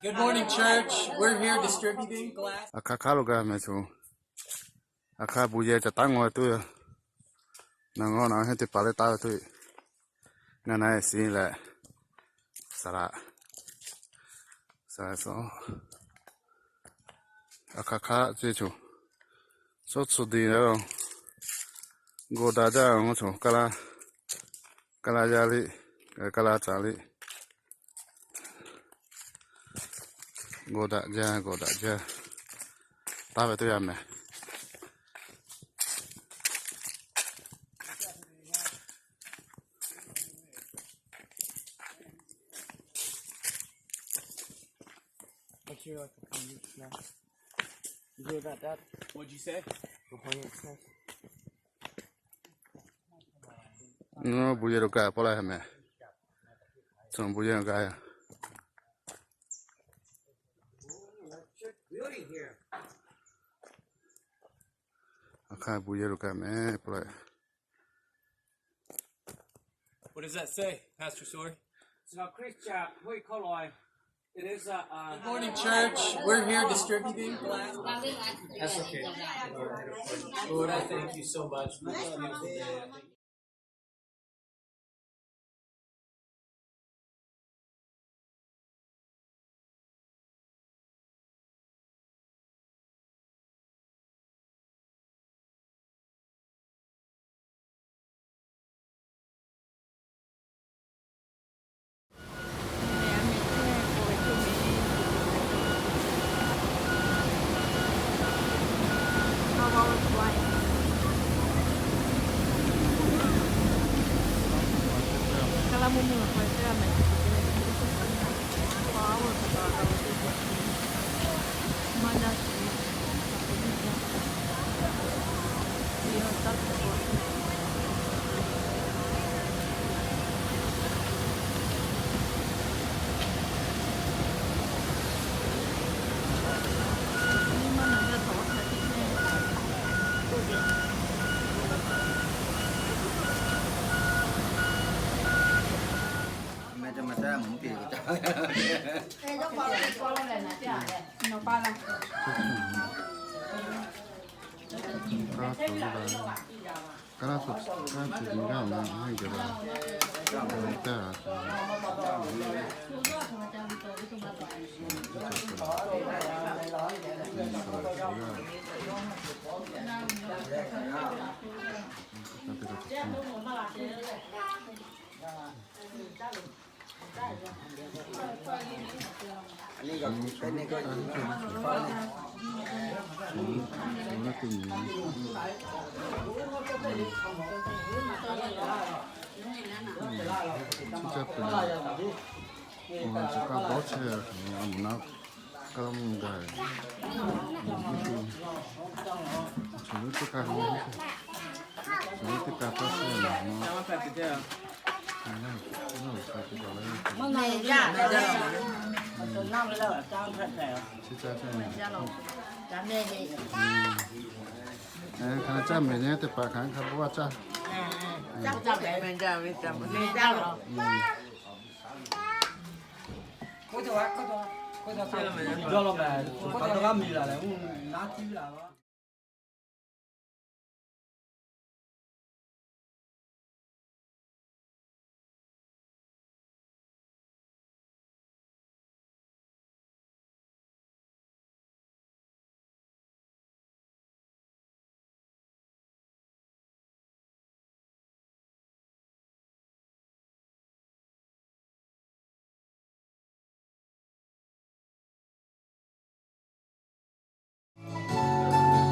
Good morning, church. We're here distributing glass. Aˬ hk'aˇ hk'aˇ lo gaˇ mehˍ co. Aˬ hk'aˇ bon yehˬ caˬ taˉ ngaw ve tuˬ yoˬ. Naˬ ngaw naˬ hehnˇ teˇ hpaˍ leh taˍ ve tuˬ. Ngaˬ na e siˍ leh, saˍ laꞈ, saˍ laꞈ suhˍ, aˬ hk'aˇ hk'aˇ ce co. Suhˉ tcuh diˬ leh, g'aw daꞈ jaˇ ve co. Kaˇ laˇ, kaˇ laˇ yaˇ liˇ, kaˇ laˇ caˍ liˇ. G'aw daꞈ jaˇ, g'aw daꞈ jaˇ. Taˇ ve teˇ yanˇ mehˍ. What you like to find it now? You hear about that? What'd you say? Go find it now. Naˬ bon yehˬ lo kaꞈ paw la ha mehˍ. Tcuh bon yehˬ lo kaꞈ. Aˬ hk'aˇ bon yehˬ lo kaꞈ mehˍ paw la. What does that say, Pastor Sori? It's about Christian. It is, uh, uh, Good morning, church. We're here distributing glass. That's okay. Lord, I thank you so much for this beautiful day. I thank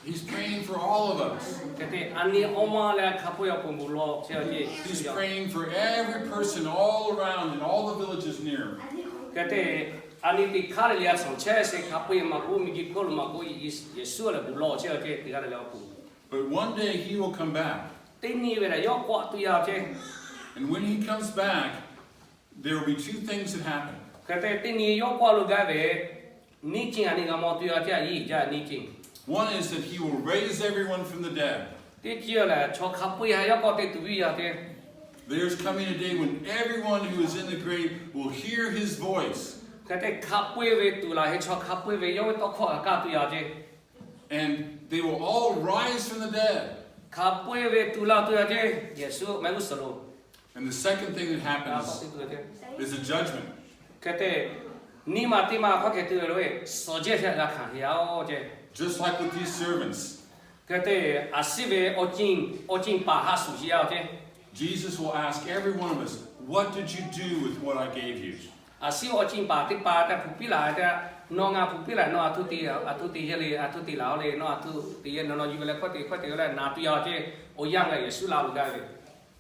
He's praying for all of us. Hk'e te a nyi awˇ maˇ leh hk'a peu-eˬ awˬ pon bon lawˬ chehˇ ve. He's praying for every person all around in all the villages near. Hk'e te a nyi teˇ hk'aˇ le le a shaˍ chehˇ sheˍ hk'a peu-eˬ maˇ k'oˆ, miˬguiˬ hk'oˆ lo maˇ k'oˆ, Yeˍsuˆ lehˬ bon lawˬ chehˇ ve teˇ g'aˇ le le awˬ pon. But one day he will come back. Teˇ nyi ve lehˬ yawˇ k'awꞈ tuˬ yaˇ chehˇ. And when he comes back, there will be two things that happen. Hk'e te teˇ nyi yawˇ k'awꞈ lo gaˇ ve, nyiˇ ceuˬ a nyi g'a mawˬ tuˬ yaˇ chehˇ, a yiˇ jaˇ nyiˇ ceuˬ. One is that he will raise everyone from the dead. Teˇ ceuˬ lehˬ, chaw hk'a peu-eˬ htaꞈ yawˇ k'awꞈ te tuˬ ve yaˇ chehˇ. There's coming a day when everyone who is in the grave will hear his voice. Hk'e te hk'a peu-eˬ ve tuˬ laˬ heˆ, chaw hk'a peu-eˬ ve yawˇ ve tawˇ hkawˇ htaꞈ kaˇ tuˬ yaˇ chehˇ. And they will all rise from the dead. Hk'a peu-eˬ ve tuˬ laˬ tuˬ yaˇ chehˇ, Yeˍsuˆ mehˆ g'uˇ suhˍ lo. And the second thing that happens is a judgment. Hk'e te nyi ma teˇ ma hk'aw hk'e te ve lo ve, suhˍ jehˇ htaꞈ g'a hkanˍ ve yaˇ-oˬ chehˇ. Just like with these servants. Hk'e te a shu ve awˬ ceuˬ, awˬ ceuˬ paˍ haꞈ shuˍ sheˍ yaˇ-oˬ chehˇ. Jesus will ask every one of us, what did you do with what I gave you? A shu awˬ ceuˬ paˍ teˇ hpaˍ htaꞈ hpu piˇ laˬ ve teˇ, nawˬ ngaˬ hpu piˇ laˬ, nawˬ a htoꞈ te, a htoꞈ te yehˇ le, a htoꞈ te laˬ-oˬ le, nawˬ a htoꞈ te yehˇ, nawˬ nawˬ yuˬ ve leh hkawˇ te hkawˇ te leh naˍ tuˬ yaˇ-oˬ chehˇ. Awˬ yanˇ g'a Yeˍsuˆ laˬ lo gaˇ ve,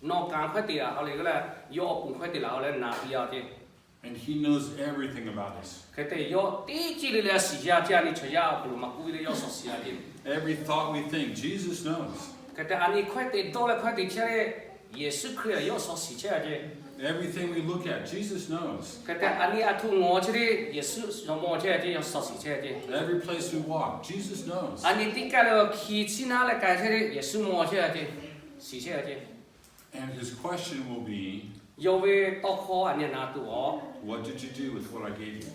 nawˬ kanˍ hkawˇ te laˬ-oˬ le, g'a leh yawˇ awˬ pon hkawˇ te laˬ-oˬ leh naˍ tuˬ yaˇ-oˬ chehˇ. And he knows everything about us. Hk'e te yawˇ teˇ ceuˬ le le a shiˍ yaˇ chehˇ, a nyi chaw yaˇ awˬ hk'aw lo maˇ k'oˆ ve leh yawˇ suhˍ shiˍ yaˇ chehˇ. Every thought we think, Jesus knows. Hk'e te a nyi hkawˇ te dawˇ leh hkawˇ te chehˇ le, Yeˍsuˆ Hkriꞈ yawˇ suhˍ shiˍ chehˇ chehˇ. Everything we look at, Jesus knows. Hk'e te a nyi a htoꞈ ngawˬ chehˇ le, Yeˍsuˆ yawˇ mawˬ chehˇ chehˇ, yawˇ suhˍ shiˍ chehˇ chehˇ. Every place we walk, Jesus knows. A nyi teˇ kaˇ le hki chiˇ naˉ leh k'ai chehˇ le, Yeˍsuˆ mawˬ chehˇ chehˇ, shiˍ chehˇ chehˇ. And his question will be, yawˇ ve tawˇ hkawˇ a nyi na tuˬ-oˬ, what did you do with what I gave you?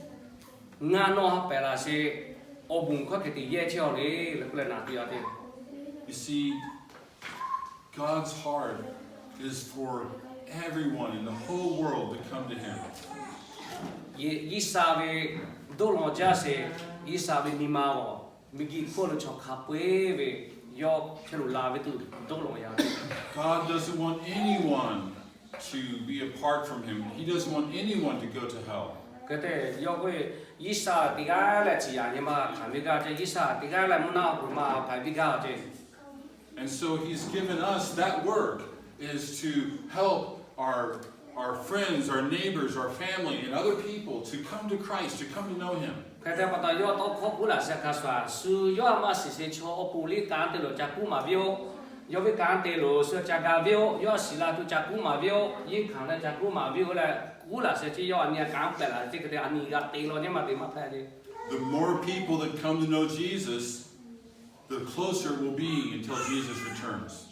Ngaˬ nawˬ htaꞈ pehˬ laˬ sheˍ awˬ bon hkawˇ hk'e te yehˇ chehˇ-oˬ le, leh k'oˆ leh naˍ tuˬ yaˇ chehˇ. You see, God's heart is for everyone in the whole world to come to him. G'uiˬsha ve dawˇ law jaˇ sheˍ, G'uiˬsha ve nyi ma-oˬ, miˬguiˬ hk'oˆ lo chaw hk'a peu-eˬ ve yawˇ hk'e lo la ve tuˬ dawˇ law yaˇ. God doesn't want anyone to be apart from him. He doesn't want anyone to go to hell. Hk'e te yawˇ k'oˆ ve, G'uiˬsha teˇ g'aˇ leh ciˍ yanˍ nyi ma hkanˍ ve gaˇ chehˇ, G'uiˬsha teˇ g'aˇ leh mvuhˇ naˆ awˬ hk'aw lo ma hkanˍ ve gaˇ chehˇ. And so he's given us that work, is to help our, our friends, our neighbors, our family, and other people to come to Christ, to come to know him. Hk'e te pa taw yawˇ tawˇ hkawˇ k'oˆ laˬ sheˍ hk'a shuˍ, shu yawˇ a maˇ shiˍ sheˍ chaw awˬ pon liˇ kanˉ te lo ca kuˉ maˍ viˇ-oˆ. Yawˇ ve kanˉ te lo shu ca ga viˇ-oˆ. Yawˇ a shiˍ la tuˬ ca kuˉ maˍ viˇ-oˆ. Yeˇ hkanˍ leh ca kuˉ maˍ viˇ-oˆ leh k'oˆ laˬ sheˍ chehˇ, yawˇ a nyi kanˉ pehˬ laˬ chehˇ hk'e te a nyi g'a te law nyi ma te maˇ hpehꞈ le. The more people that come to know Jesus, the closer it will be until Jesus returns.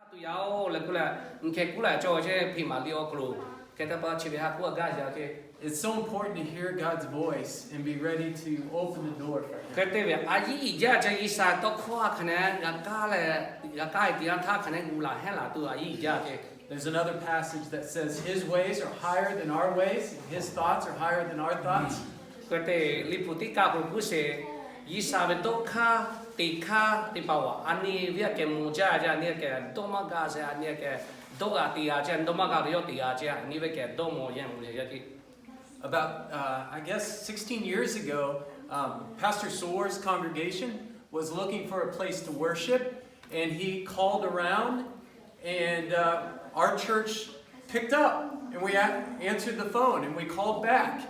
Tuˬ yaˇ-oˬ leh k'oˆ leh, hk'e k'oˆ laˬ cawˬ chehˇ, hpeꞈ maˍ liꞈ awˬ hk'aw lo hk'e te pa chi ve ha k'oˆ a gaˇ yaˇ chehˇ. It's so important to hear God's voice and be ready to open the door for Him. Hk'e te ve a yiˉ uiˍ jaˇ ca G'uiˬsha tawˇ hkawˇ a hk'aˬ ne g'a kaˇ leh, g'a kaˇ e teˇ yanˇ htaˇ hk'aˬ ne g'uˇ laˬ hehnˇ laˬ tuˬ a yiˉ uiˍ jaˇ ce. There's another passage that says, His ways are higher than our ways, and His thoughts are higher than our thoughts. Hk'e te Liꞈ hpu teˇ kaˆ k'o k'oˆ sheˍ, G'uiˬsha ve dawˇ hk'aˇ teꞈ hk'aˇ teˇ hpaˍ a, a nyi ve a kehˬ mawˬ jaˇ ce, a nyi a kehˬ dawˇ maˇ g'a sheˍ, a nyi a kehˬ dawˇ g'a teˇ g'aˇ ce, dawˇ maˇ g'a ve yawˇ teˇ g'aˇ ce, a nyi ve kehˬ dawˇ mawˬ yehˬ mawˬ yehˬ yaˇ ce. About, uh, I guess, sixteen years ago, um, Pastor Soer's congregation was looking for a place to worship, and he called around, and uh, our church picked up, and we a- answered the phone, and we called back.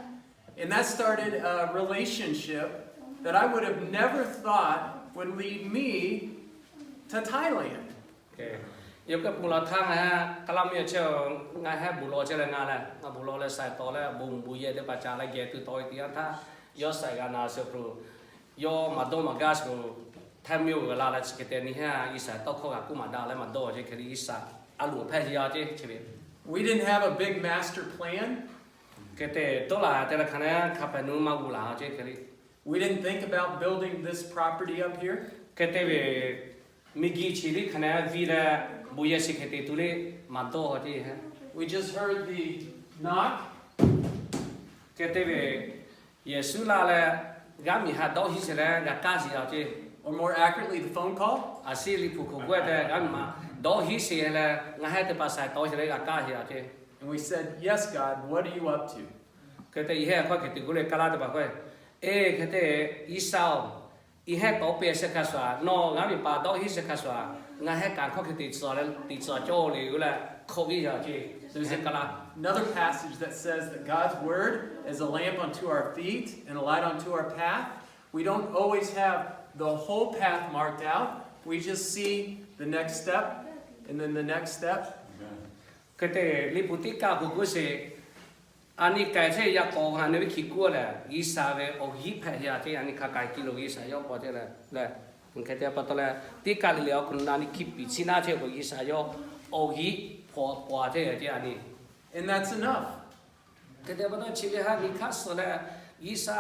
And that started a relationship that I would have never thought would lead me to Thailand. Yawˇ k'e pun la htaˇ ngaˬ heˆ k'aˉ laˇ mvuhˇ yaˇ chehˇ, ngaˬ heˆ bon lawˬ chehˇ leh ngaˬ leh, ngaˬ bon lawˬ leh saiˍ tawˍ leh bon bon yehˬ teˇ hpaˍ ca leh geh tuˬ tawˆ e teˇ yanˇ htaˇ, yawˇ saiˍ g'a na sheˍ hk'aw lo, yawˇ maˍ dawˇ maˍ gaˇ sheˍ hk'aw lo, Htaiˇ miˇ oˬ g'a la leh chi hk'e te nyi heˆ, G'uiˬsha tawˇ hkawˇ g'a k'oˆ maˍ daꞈ leh maˍ dawˇ ce hk'e le G'uiˬsha a loˍ hpehˇ ce yaˇ ce hk'e le. We didn't have a big master plan. Hk'e te dawˇ laˬ te leh hk'aˬ ne hk'a hpehꞈ nu maˇ g'uˇ laˬ ce hk'e le. We didn't think about building this property up here. Hk'e te ve miˬguiˬ chi teˇ hk'aˬ ne viˇ leh bon yehˬ chi hk'e te tuˬ le maˍ dawˇ ce. We just heard the knock. Hk'e te ve Yeˍsuˆ laˇ leh g'aˇ miˬ haꞈ dawˇ hiˉ sheˍ leh g'a kaˇ sheˍ yaˇ ce. Or more accurately, the phone call. A shu Liꞈ hpu hk'oˆ g'awˇ te g'aˇ miˬ haꞈ dawˇ hiˉ sheˍ leh ngaˬ heˆ teˇ hpaˍ saiˍ tawˍ sheˍ leh g'a kaˇ sheˍ yaˇ ce. And we said, Yes, God, what are you up to? Hk'e te yehˬ hk'aw hk'e te g'uˇ leh kaˇ laˇ teˇ hpaˍ k'oˆ, Eˬ, hk'e te G'uiˬsha oˬ, iˉ heˆ tawˍ pehˍ sheˍ hk'a shuˍ, nawˬ g'aˇ miˬ paˍ dawˇ hiˉ sheˍ hk'a shuˍ, ngaˬ heˆ kaꞈ hk'aw hk'e te tcuh leh te tcuh cawˇ le g'uˇ leh hk'awꞈ viˇ yaˇ ce. There's another passage that says that God's word is a lamp unto our feet and a light unto our path. We don't always have the whole path marked out. We just see the next step and then the next step. Hk'e te Liꞈ hpu teˇ kaˆ k'o k'oˆ sheˍ, a nyi k'ai chehˇ yaˇ k'awꞈ g'a ne ve hkiˬ kuˇ lehˬ, G'uiˬsha ve awˬ g'inˉ hpehꞈ yaˇ ce. A nyi hk'a k'ai ki lo G'uiˬsha yawˇ paw ce leh, hk'e te pa taw leh teˇ kaˆ le le awˬ hk'aw lo na nyi hkiˇ piˍ chi naˉ chehˇ k'o G'uiˬsha yawˇ awˬ g'inˉ hpaw paw chehˇ yaˇ ce a nyi. And that's enough. Hk'e te pa taw chi ve ha nyi hk'aˇ suh leh G'uiˬsha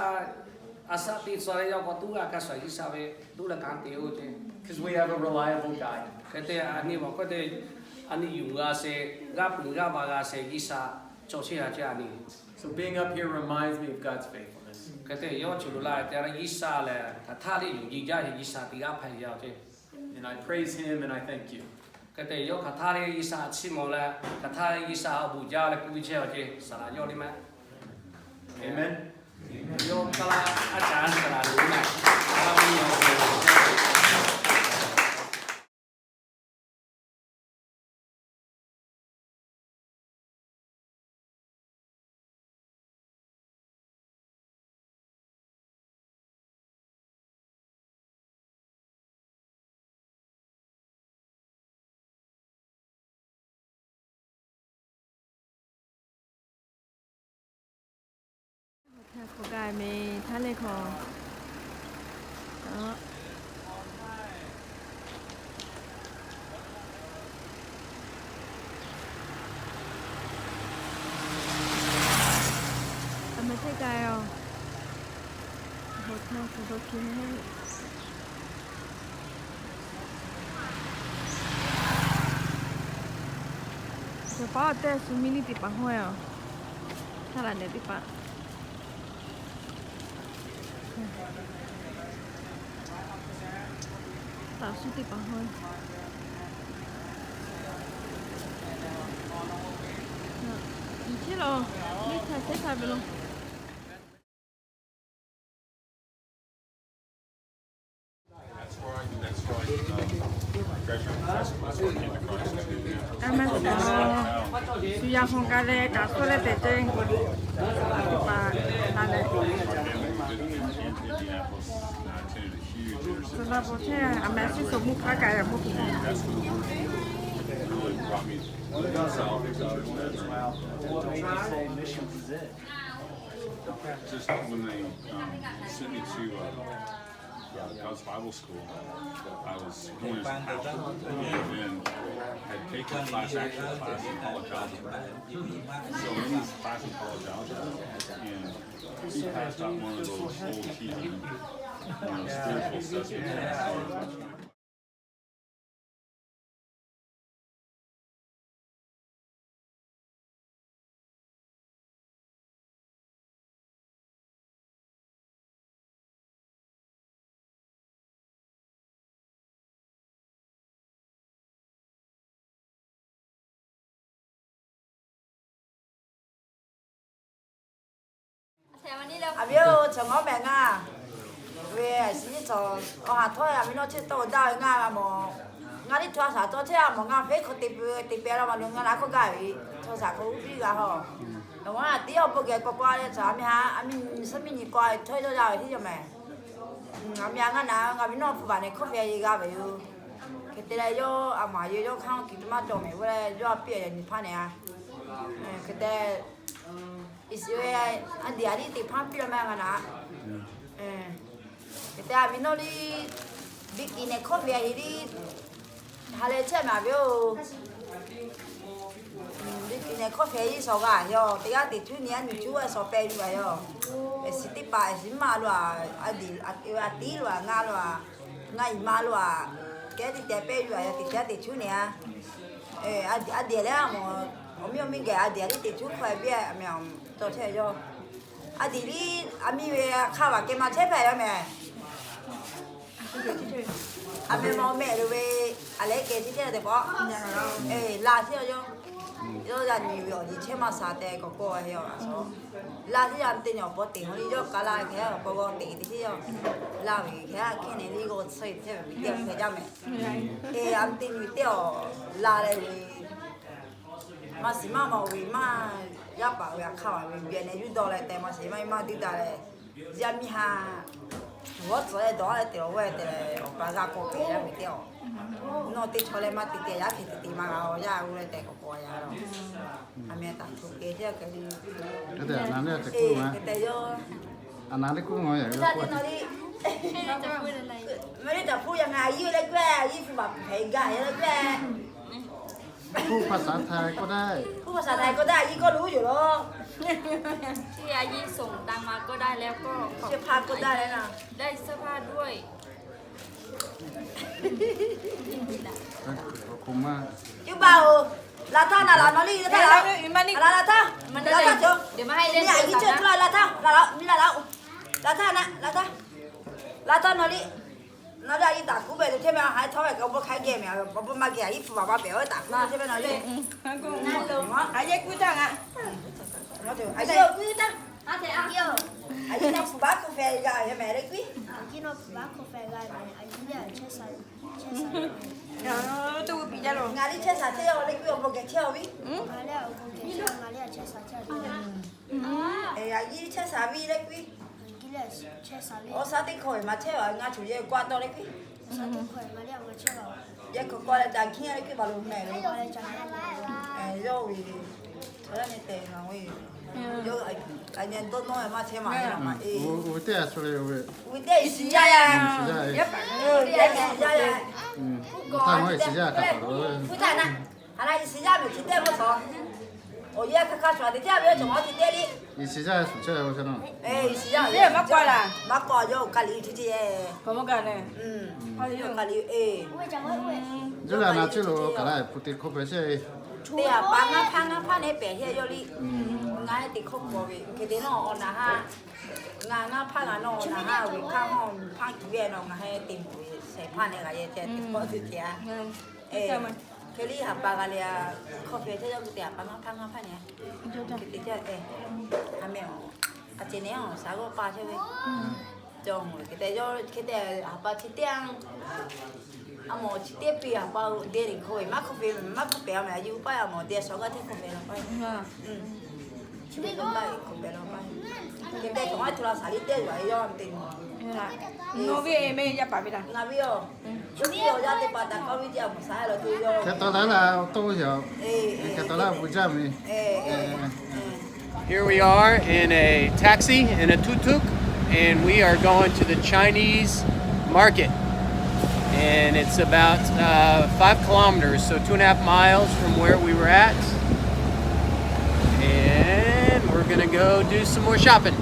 a shaꞈ teꞈ tcuh leh yaˇ k'awꞈ tuˉ g'a hk'a shuˍ G'uiˬsha ve tuˉ leh kanˉ te oˇ ce. Because we have a reliable guide. Hk'e te a nyi awˬ hk'aw te a nyi yonˍ g'a sheˍ, g'aˇ pui g'aˇ va g'a sheˍ G'uiˬsha cawˬ chehˇ yaˇ ce a nyi. So being up here reminds me of God's faithfulness. Hk'e te yawˇ chi lo la te a G'uiˬsha lehˬ hk'aˬ htaˇ le yonˍ nyi jaˇ ve G'uiˬsha teˇ g'aˇ hpehꞈ yaˇ ce. And I praise Him and I thank you. Hk'e te yawˇ hk'aˬ htaˇ le G'uiˬsha chiˇ mawˬ leh hk'aˬ htaˇ le G'uiˬsha awˬ bon jaˇ leh k'oˆ ve chehˇ yaˇ ce. Saˍ laꞈ yawˇ le mehˆ. Amen. Yawˇ kaˇ laˇ a caˍ saˍ laꞈ le mehˆ. Paˉ teˇ shu miˇ liˇ teˇ hpaˍ hawˇ-e, a, htaˇ laꞈ nehˬ teˇ hpaˍ, taˍ shu teˇ hpaˍ hawˇ-e. Iˉ chehˇ lo, neˇ htaˇ chehˇ htaˇ ve lo. A ma shu, shu yaꞈ hk'aw gaˬ leh kaꞈ k'oˆ leh tehꞈ ceˇ, teˇ hpaˍ la leh, tcuh la po chehˇ, a ma shu so mvuhˇ hk'aˇ kaꞈ yaꞈ mvuhˇ hk'aˇ. Just when they, um, sent me to, uh, God's Bible School. I was going as a pastor and then had taken a class, actual class in college algebra. So in this class in college algebra, and he passed out one of those old cheesy, you know, spiritual assessments. A viˉ-oˬ, chaw ngawˉ mehˍ ngaˇ ve, a shiˍ nyiˇ chaw awˬ ha htawˇ a viˉ nawˉ chi tawˇ daˇ ve ngaˇ mawˬ. Ngaˇ liˇ htaꞈ shaˍ cawˇ chehˇ a mawˬ, ngaˇ hpeˉ hk'aw te peuˬ te pehˍ la ma lo ngaˇ laꞈ hk'oˆ gaˇ ve chaw shaˍ hk'aw uˉ piˇ g'a hawˬ. Nawˬ ngaˇ tiˉ awˬ bon geh k'awꞈ k'awꞈ a leh chaw a miˇ ha a miˇ nyi k'awꞈ a htawˇ yawˇ yaˇ ve hiˉ yaw mehˍ. A miˇ ha ngaˇ naˍ ngaˇ viˉ nawˉ hpu baˬ nehˬ hkawˇ hpehꞈ yeˬ g'a ve yoˬ. Hk'e te leh yawˇ a maˍ yeˬ yawˇ hk'aˇ kiˬ te maˇ cawˬ mehˍ ve leh yawˇ a piˇ a yaꞈ nyi hpaˇ nehˬ a. Hk'e te Iˉsaˍreˍlaˆ a diˍ a liˇ teꞈ hpaˇ piˇ la maˇ g'a naˍ. Hk'e te a viˉ nawˉ liˇ biˇ kiˬ nehˬ hkawˇ ve a heˍ liˇ ha lehˬ chehˇ mehˍ a viˉ-oˬ. Biˇ kiˬ nehˬ hkawˇ hpehꞈ iˉ shawˍ g'a a yoˬ. Teˇ g'aˇ teꞈ cuˉ nyi a nyi cuˉ a shawˍ pehˇ yuˬ a yoˬ. Eˬ shiˍ teˇ paˍ eˬ shiˍ maˇ lo a, a diˍ a tiˉ lo a ngaˇ lo a, ngaˇ iˍ ma lo a, kehˉ teˇ teh pehˇ yuˬ a yoˬ. Teˇ caˉ teꞈ cuˉ nyi a. A diˍ leh a mawˬ, awˬ miˇ awˬ miˇ geh a diˍ a liˇ teꞈ cuˉ hkawˇ a viˉ a mehˍ tawˇ chehˇ yoˬ. A diˍ liˇ a miˇ ve hk'aˇ vaˬ keh ma chehˇ hpehꞈ yoˬ mehˍ. A mehˍ ma mehˍ lo ve a lehˬ keh chi teˇ teˇ pawˆ laˇ teˇ yawˇ, yawˇ yaꞈ nyi ve awˬ liˇ chehˇ maˇ sha tehꞈ k'awꞈ k'oˆ a heˆ a. Laˇ teˇ yaˇ teˇ nyi awˬ paw teꞈ ha liˇ yawˇ ka laˇ hk'e awˬ paw g'aw teꞈ teˇ teˇ yawˇ laˇ ve hk'e a hkehˇ nehˬ liˇ g'aw tsuhˇ e chehˇ ve miˬ teˇ hk'e jaˇ mehˍ. Eˬ, a teˇ nyi teˇ awˬ laˇ leh ve maˇ shiˍ maˇ mawˬ ve maˇ yaˇ paˍ ve a hk'aˇ vaˬ ve biˇ nehˬ yuˇ dawˇ leh tehꞈ maˇ shiˍ maˇ maˇ duˇ daꞈ leh, yaˇ miˇ ha g'awˇ tcuh leh dawˇ leh teꞈ awˬ g'aˇ te leh awˬ pa g'a k'awꞈ kehˬ yaˇ ve teˇ awˬ, nawˬ teˇ chaw leh maˇ te te yaˇ hk'e te te ma g'a awˬ yaˇ g'u leh tehꞈ k'awꞈ k'awꞈ yaˇ la. A mehˍ taˍ htoꞈ kehˬ teˇ hk'e le. Hk'e te yawˇ a naˍ liˇ kuˉ ma yaꞈ Mehˍ liˇ taˍ hpu yaꞈ ngaˬ a yiˇ leh k'oˆ, a yiˇ hpu baˬ hpehꞈ gaˬ yaˇ leh k'oˆ. พูดภาษาไทยก็ได้ พูดภาษาไทยก็ได้ a yiˇ kawˆ lo uˉ yoˬ law. Chi a yiˇ ส่งตังค์มาก็ได้แล้วก็ เสื้อผ้าก็ได้แล้วนะ ได้เสื้อผ้าด้วย Cuˇ baˬ-oˬ, la htaˇ naˍ laꞈ nawˬ liˇ la htaˇ, la htaˇ, la htaˇ, la htaˇ, a yiˇ ceuˬ htaˇ la htaˇ, la la miˇ la la-oˬ, la htaˇ naˍ, la htaˇ, la htaˇ nawˬ liˇ. Nawˬ liˇ a yiˇ taˍ kuˉ ve lo chehˇ mehˍ, a haiˉ htawˇ ve k'awꞈ bvuhˇ hk'aˇ geh mehˍ, k'awꞈ bvuhˇ maˇ geh a yiˇ hpu baˬ maˇ pehꞈ-oˬ taˍ kuˉ chehˇ mehˍ nawˬ liˇ. A yehˇ kuiˉ htaˇ ngaˬ, a yehˇ kuiˉ htaˇ, a yehˇ nawˬ hpu baˬ hkawˇ hpehꞈ g'a ve mehˍ leh kuiˉ. Ngaˬ liˇ chehˇ shaˍ chehˇ yaˇ leh kuiˉ awˬ bon geh chehˇ a viˉ. A yiˇ chehˇ shaˍ viˉ leh kuiˉ. Awˬ shaˉ teˇ hkawˇ ve maˇ chehˇ a, ngaˬ cuˬ yehˇ k'awꞈ tawˆ leh kuiˉ. Yehˇ k'awꞈ k'awꞈ leh ca hkiˉ leh kuiˉ baˬ lo mehˍ lo. Yawˇ ve, chaw yaˇ nehˬ tehꞈ ngaˬ ve, yawˇ a nyi dawˇ nawˇ ve maˇ chehˇ ma, maˇ e. Uˉ teˇ a shu le ve, uˉ teˇ iˉ shiˍ yaˇ yaˇ, iˉ shiˍ yaˇ yaˇ, uˉ teˇ a na. A la iˉ shiˍ yaˇ mehˍ chi teˇ maˇ tawˍ. Awˬ yehˇ hk'aˇ hk'aˇ shuˍ a teꞈ teˇ a ve chaw maˇ chi teˇ liˇ. Iˉ shiˍ yaˇ shuˍ chehˇ ve chaw na. Iˉ shiˍ yaˇ maˇ k'awꞈ la, maˇ k'awꞈ yawˇ ka liꞈ chi chi e. K'awꞈ maˇ ka le. Yawˇ ka liꞈ e. Yawˇ la na chi lo kaꞈ la hpu teˇ hkawˇ hpehꞈ chehˇ e. Teˇ a pa ngaˇ hpaˇ ngaˇ hpaˇ nehˬ pehˬ hehˆ yawˇ liˇ. Ngaˬ hui teˇ hkawˇ k'awꞈ ve hk'e te nawˇ awˬ naˍ haˉ. Ngaˬ ngaˇ hpaˇ ngaˬ nawˇ awˬ naˍ haˉ ve hk'aˇ hawˇ hpaˇ kuˬ ve nawˬ ngaˬ hui teˇ moˍ ve shehˍ hpaˇ nehˬ g'a yehˇ chehˇ teˇ hkawˇ teˇ te a. Hk'e liˇ ha pa g'a le a, hkawˇ hpehꞈ chehˇ yawˇ hui teˇ a pa ngaˇ hpaˇ ngaˇ hpaˇ nehˬ. Hk'e te chehˇ e, a mehˍ-oˬ, a ceh nehˬ-oˬ shaˍ g'awˇ pa chehˇ ve. Cawˬ hk'e te yawˇ hk'e te ha pa chi teˇ a, a mawˬ chi teˇ piˇ ha pa deˇ le hkawˇ ve maˇ hkawˇ hpehꞈ, maˇ hkawˇ hpehꞈ a mehˍ a yiˇ paˇ a mawˬ deˇ shaˍ g'awˇ teˇ hkawˇ hpehꞈ la paˇ. Hk'e te cawˬ maˇ tu la shaˍ liˇ teˇ yuˬ a yawˇ te. Nawˬ ve mehˍ yaˇ paˍ ve laˬ. Ngaˬ ve yoˬ. Hk'e taw laˇ la awˬ to yoˬ. Hk'e taw laˇ bvuhˬ jaˇ ve. Here we are in a taxi, in a tuk-tuk, and we are going to the Chinese market. And it's about uh, five kilometers, so two and a half miles from where we were at. And we're gonna go do some more shopping.